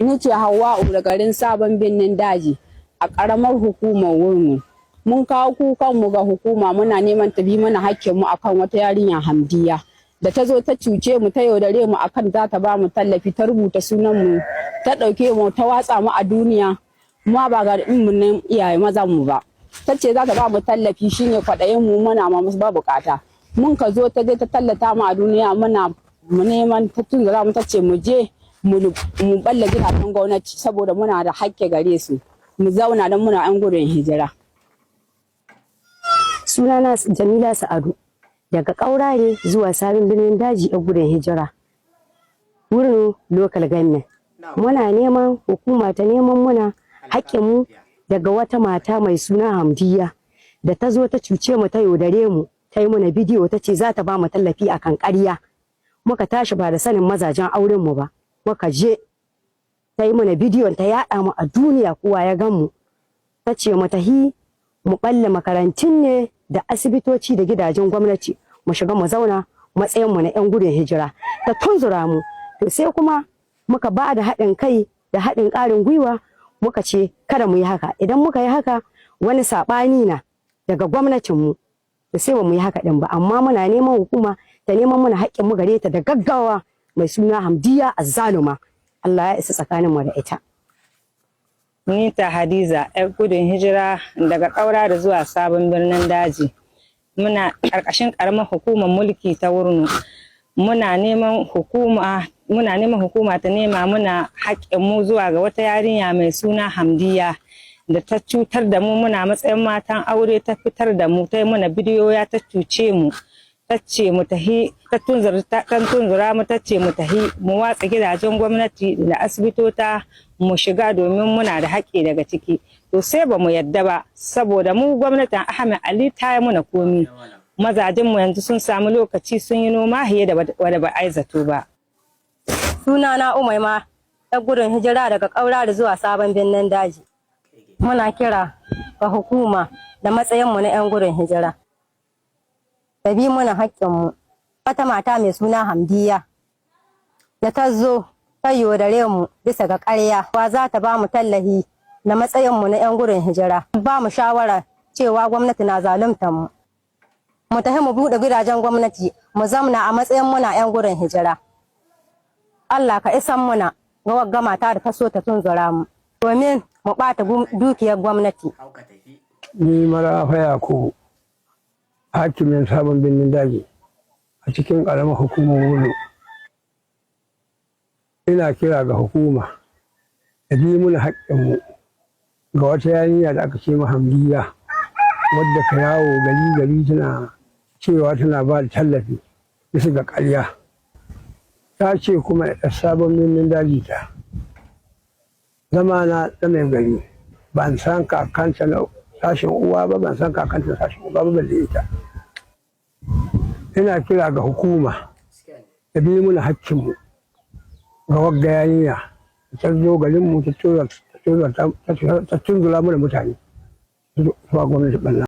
Ni ce Hauwa'u da garin Sabon Birnin Daji a ƙaramar hukumar Wurnu. Mun kawo kukanmu ga hukuma, muna neman ta bi mana hakkinmu akan wata yarinya Hamdiya da ta zo ta cuce mu, ta yaudare mu akan za ta ba mu tallafi. Ta rubuta sunan mu, ta ɗauke mu, ta watsa mu a duniya. Mu ba ga mu nan iyaye mazan mu ba. Ta ce za ta ba mu tallafi, shine kwaɗayin mu, muna ma musu ba bukata. Mun ka zo, ta je ta tallata mu a duniya. Muna mu neman ta tunzura mu, ta ce mu je mu balle gidajen gwamnati saboda muna da hakke gare su, mu zauna don muna 'yan gudun hijira. Sunana Jamila Sa'adu daga Ƙaurare zuwa Sabon Birnin Daji, a gudun hijira. Wurin local government. Muna neman hukuma ta neman muna haƙƙinmu daga wata mata mai suna Hamdiya da ta zo ta cuce mu, ta yaudare mu, ta yi mana bidiyo, ta ce za ta ba mu tallafi akan ƙarya. Muka tashi ba da sanin mazajen auren mu ba. Muka je ta yi mana bidiyon, ta yaɗa mu a duniya, kowa ya gan mu. Ta ce mu tahi mu balle makarantun ne da asibitoci da gidajen gwamnati, mu shiga mu zauna matsayin mu na 'yan gudun hijira. Ta tunzura mu. To sai kuma muka ba da haɗin kai da haɗin ƙarin gwiwa, muka ce kada mu yi haka, idan muka yi haka wani saɓani na daga gwamnatin mu. To sai ba mu yi haka ɗin ba, amma muna neman hukuma ta neman mana haƙƙin mu gare ta da gaggawa, mai suna Hamdiya azzaluma. Allah ya isa tsakanin mu da ita. Ni ta Hadiza, 'yar gudun hijira daga Ƙaura da zuwa Sabon Birnin Daji. Muna ƙarƙashin ƙaramar hukumar mulki ta Wurno. Muna neman hukuma ta nema muna haƙƙin mu zuwa ga wata yarinya mai suna Hamdiya da ta cutar da mu. Muna matsayin matan aure, ta fitar da mu, ta yi mana bidiyo, ya ta cuce mu. Ta ce mu tahi, ta tunzura mu, ta ce mu tahi mu watsa gidajen gwamnati da asibitota, mu shiga domin muna da haƙƙi daga ciki. To sai ba mu yadda ba, saboda mu gwamnatin Ahmed Ali ta yi muna komi. Mazajen mu yanzu sun samu lokaci sun yi noma fiye da wadda ba ai zato ba. Sunana Umaima, ta gudun hijira daga Ƙaura da zuwa Sabon Birnin Daji. Muna kira ga hukuma da matsayinmu na 'yan gudun hijira ta bi muna haƙƙinmu. Wata mata mai suna Hamdiya da ta zo ta yaudare mu bisa ga ƙarya wa za ta ba mu tallahi na matsayinmu na 'yan gudun hijira. Ba mu shawara cewa gwamnati na zaluntar mu, mu tafi mu buɗe gidajen gwamnati mu zamna a matsayin muna 'yan gudun hijira. Allah ka isan muna ga wagga mata da ta so ta tunzura mu domin mu ɓata dukiyar gwamnati. Ni Marafa Yakubu, hakimin Sabon Birnin Daji a cikin ƙaramar hukumar Wurno. Ina kira ga hukuma da bi muna haƙƙinmu ga wata yarinya da aka ce Hamdiya, wadda ka yawo gari gari tana cewa tana ba da tallafi bisa ga ƙarya. Ta ce kuma da Sabon Birnin Daji ta zama na mai gari. Ban san kakanta na sashen uwa ba, ban san kakanta sashen uba ba, balle ita. Ina kira ga hukuma da bi muna hakkinmu ga wagga yarinya ta zo garinmu ta tunzura mana mutane zuwa gwamnati ɓanna.